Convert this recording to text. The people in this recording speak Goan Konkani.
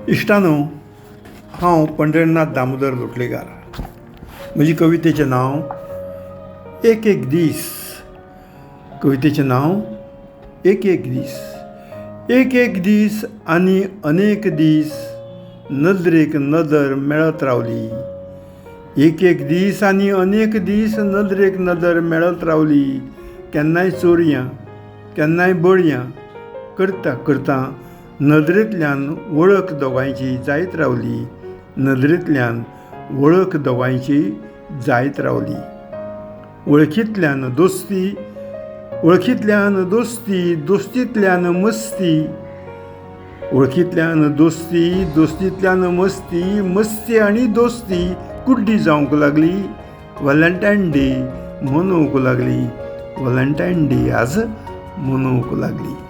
इश्टानो, हांव पंढरीनाथ दामोदर लोटलेकार. म्हजे कवितेचें नांव एक एक दीस. कवितेचें नांव एक एक दीस. एक एक दीस आनी अनेक दीस नदरेक नदर मेळत रावली. एक एक दीस आनी अनेक दीस नदरेक नदर मेळत रावली. केन्नाय चोरयां केन्नाय बळयां करता करता नदरेंतल्यान वळख दोगांयची जायत रावली. नदरेंतल्यान वळख दोगांयची जायत रावली. वळखींतल्यान दोस्ती, वळखींतल्यान दोस्ती, दोस्तींतल्यान मस्ती, वळखींतल्यान दोस्ती, दोस्तींतल्यान मस्ती, मस्ती आनी दोस्ती कुड्डी जावंक लागली. वॅलेंटायन डे मनोवंक लागली. वॅलेंटायन डे आज मनोवंक लागली.